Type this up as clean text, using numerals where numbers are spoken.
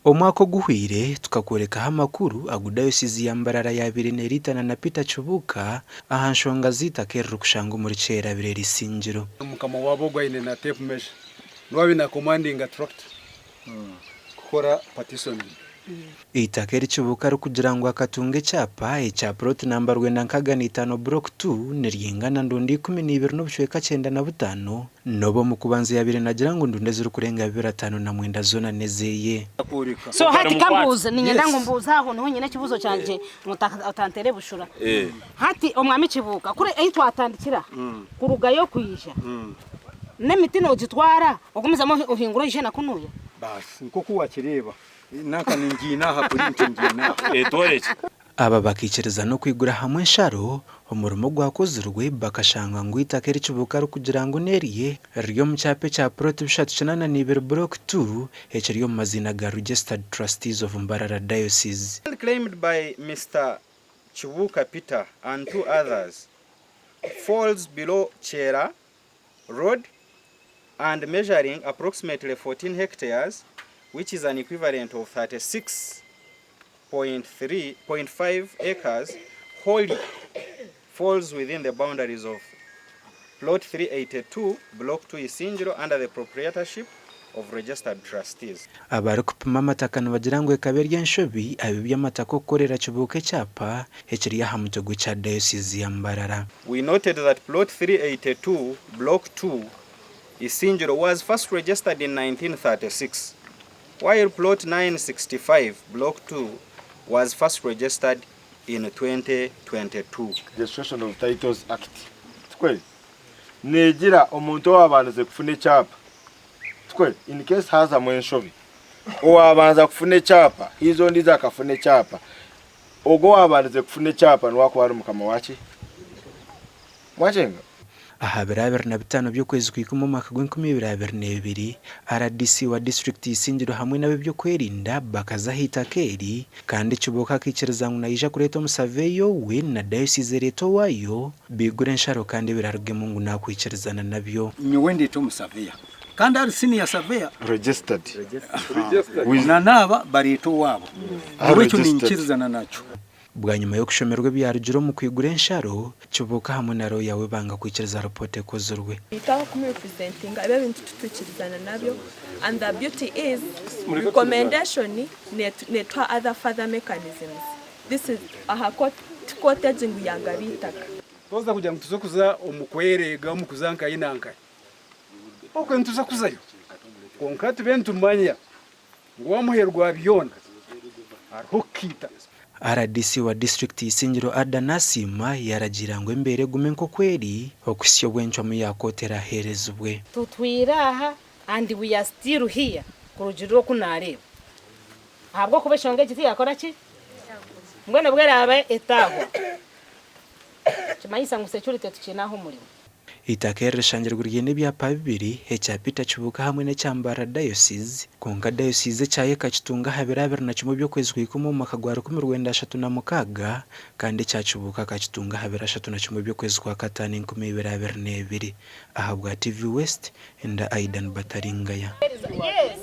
Omwaka oguhweire, tukakworekaho amakuru agu Dayosiizi ya Mbarara yaabaire neeriitana na Peter Kibuuka aha nshonga z'eitaka eririkushangwa omuri Kyerabira Erisingiro. Mukama waabo ogwo aine na tape measure niwe abaire na commandinga tractor kukora partitioning. Eitaka eri Kibuuka arikugira ngu akatunga ekyapa ekya plot namba 965 block 2 niryingana ndunda 12 n'obucweka 95 N'obu omu kubanza yaabaire naagira ngu ndunda ezirikurenga 259 zoona n'ezeeye. So hati ka mbuuze, niinyenda ngu mbuuze aho niho nyine ekibuuzo kyangye ngu otanteera ebushura. Hati omwami Kibuuka, kuri ahi twatandikira kurugayo kwija, n'emiti noogitwara ogumizamu ohingura oije na kunuya? Baasi nk'oku waakireeba, nanka ningiine aha, purinti ngiine aha. Aba bakaikiriza n'okwigura hamwe ensharo, omurimo ogwakozirwe bakashanga ngu eitaka eri Kibuuka arikugira ngu n'erye riri omu kyapa ekya Plot 382 Block 2 ekiri omu maziina ga Registered Trustees of Mbarara Diocese. Land claimed by Mister Kibuuka Peter and two others falls below Kyera Road and measuring approximately 14 hectares which is an equivalent of 36 .3.5 acres wholly falls within the boundaries of Plot 382, Block 2 Isingiro under the proprietorship of registered trustees. Abarikupima amataka nibagira ngu ekaba eri enshobi ab'eby'amataka okukorera Kibuuka ekyapa ekiri aha mutwe gw'ekya Dayosiizi ya Mbarara. We noted that Plot 382, Block 2, Isingiro was first registered in 1936 while Plot 965, Block 2 was first registered in 2022. Registration of Titles Act, tikwe? Neegira omuntu owaabandize kufuna ekyapa, tikwe? In case haazamu enshobi, owaabanza kufuna ekyapa, haija ondiijo akafuna ekyapa, ogwo owaabandize kufuna ekyapa niwe arikuba ari mukama waaki? Mwakyenga? Aha biro 25 by'okwezi kwa ikumi omwaka gw'enkumi ibiri abiri n'ebiri, rdc wa disiturikiti Isingiro hamwe n'ab'eby'okwerinda bakaza aha itaka eri kandi Kibuuka akaikiriza ngu naija kureeta omusaveeyo we na dayosiizi ereete owaayo baigure ensharo kandi ebirarugemu ngu naakwikirizana nabyo. Nyowe ndeete omusaveya kandi ari senior surveyor. Registered. Na naaba bareete owaabo. Nyowe ekyo ninkirizana nakyo. Bwanyima y'okushomerwa ebyarugire omu kwigura ensharo, Kibuuka hamwe na looya we banga kwikiriza ripoota ekozirwe. Itwe abakumurepresentinga ebi ebintu titwikirizana nabyo and the beauty is recommendation netuha other further mechanisms this is aha court ti court egi ngu yagaba eitaka. Twaza kugira ngu tuze kuza omu kwereega omu kuza nkahi na nkahi, okwe nituza kuzayo kwonka tube nitumanya Ngu ow'amuheru gwa byona hariho okukiita. Rdc wa disiturikiti Isingiro Ada Nasiima yaragiira ngu embeera egume nk'oku eri okuhitsya obu encwamu ya kooti eraheerezibwe. Tutwire aha and we are still here kurugiirira oku naareeba ahabw'okuba eshonga egi tiyakora ki? Mbwenu obu eraabe etaahwa nikimanyisa ngu security tukiine aho omurimo. Eitaka eri rishangirwe riine ebyapa bibiri, ekya Peter Kibuuka hamwe n'ekya Mbarara Diocese, kwonka Diocese ekyayo ekakitunga aha biro 21 by'okwezi kwa ikumi omu mwaka gwa 1936 kandi ekya Kibuuka akakitunga aha biro 31 by'okwezi kwa kataano 2022. Ahabwa TV West, nda Aidan Bataringaya. Yes.